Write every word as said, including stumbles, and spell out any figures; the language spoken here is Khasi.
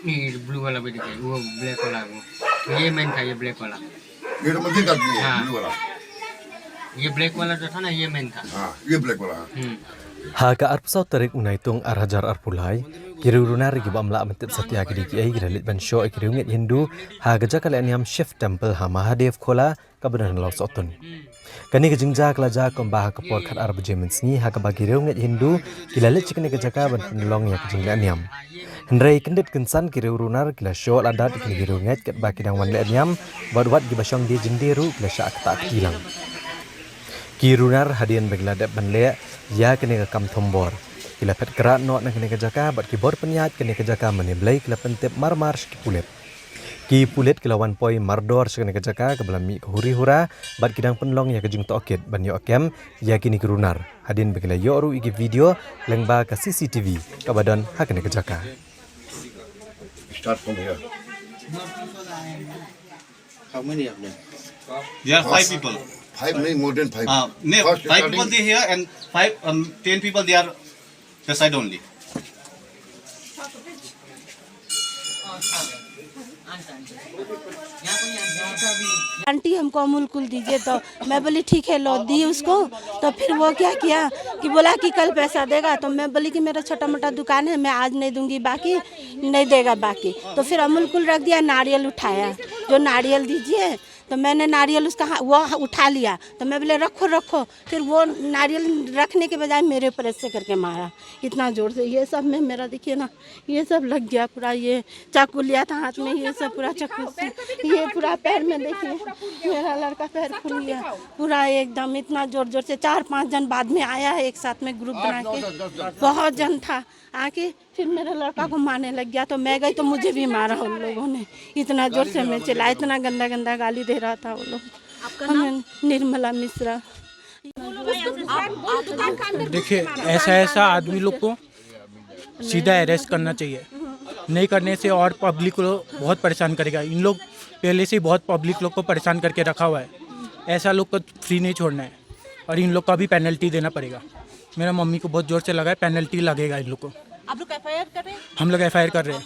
ये ब्लू वाला भी दिखाइए, वो ब्लैक वाला, वो ये मेन था, ये ब्लैक वाला। ये तो मुझे कर दिए, हाँ। ब्लू वाला। ये ब्लैक वाला जो था ना, ये मेन था। हाँ, ये ब्लैक वाला, हाँ। हम्म। Ha ka arphew saw tarik u Naitung ar hajar arphew lai, ki riew runar kiba ym lah ban tip satia ki dei kiei ki la leit ban shoh ïa ki riewngeit Hindu ha ka jaka lehniam Shiv Temple ha Mahadev Khola, kaba don ha Lawsohtun. Kane ka jingjia ka la jia kumba ha ka por khatar baje mynsngi ha kaba ki riewngeit Hindu ki la leit sha kane ka jaka ban pynlong ïa ka jinglehniam. Hynrei kyndit kynsan ki riew runar ki la shoh ladat ïa kine ki riewngeit katba ki dang wan lehniam, bad wat kiba shong die jingdie ruh ki la shah ktah kti lang. Ki runar hadien ba ki la dep ban leh ïa kane ka kam thombor, ki la phet krad noh na kane ka jaka bad ki bor pynïaid kane ka jaka mane blei ki la pyntip mar mar sha ki pulit. Ki pulit ki la wan poi mardor sha kane ka jaka kaba la mih ka huri hura, bad ki dang pynlong ïa ka jingtohkit ban ïoh kem ïa kine ki runar hadien ba ki la ïoh ruh ïa ki video lyngba ka C C T V kaba don ha kane ka jaka. Start from here. How many of them? There are five people. Five, नहीं, more than five. Uh, no, first five people starting they here and five, um, ten people they are the side only. आंटी, हमको अमूल कूल दीजिए। तो मैं बोली, ठीक है, लो, दी उसको। तो फिर वो क्या किया कि बोला कि कल पैसा देगा। तो मैं बोली कि मेरा छोटा मोटा दुकान है, मैं आज नहीं दूंगी, बाकी नहीं देगा बाकी। तो फिर अमूल कूल रख दिया, नारियल उठाया, जो नारियल दीजिए। तो मैंने नारियल उसका हा-, वो हा-, उठा लिया। तो मैं बोले, रखो, रखो। फिर वो नारियल रखने के बजाय मेरे ऊपर ऐसे करके मारा, इतना जोर से। ये सब में मेरा, देखिए ना, ये सब लग गया पूरा। ये चाकू लिया था हाथ में, ये सब पूरा चाकू से, ये पूरा पैर में, देखिए, मेरा लड़का पैर फूल गया पूरा एकदम। इतना जोर जोर से, चार पांच जन बाद में आया है एक साथ में ग्रुप बना के, बहुत जन था। आके फिर मेरे लड़का को मारने लग गया, तो मैं गई तो मुझे भी मारा उन लोगों ने। इतना जोर से मैं चिल्लाई, इतना गंदा गंदा गाली दे रहा था वो लोग। आपका नाम? निर्मला मिश्रा। देखिए, ऐसा ऐसा आदमी लोग को सीधा अरेस्ट करना चाहिए। नहीं करने से और पब्लिक को बहुत परेशान करेगा। इन लोग पहले से ही बहुत पब्लिक लोग को परेशान करके रखा हुआ है। ऐसा लोग को फ्री नहीं छोड़ना है और इन लोग का भी पेनल्टी देना पड़ेगा। मेरा मम्मी को बहुत जोर से लगा है, पेनल्टी लगेगा इन लोग को। आप लोग एफआईआर कर रहे हैं? हम लोग एफआईआर कर रहे हैं।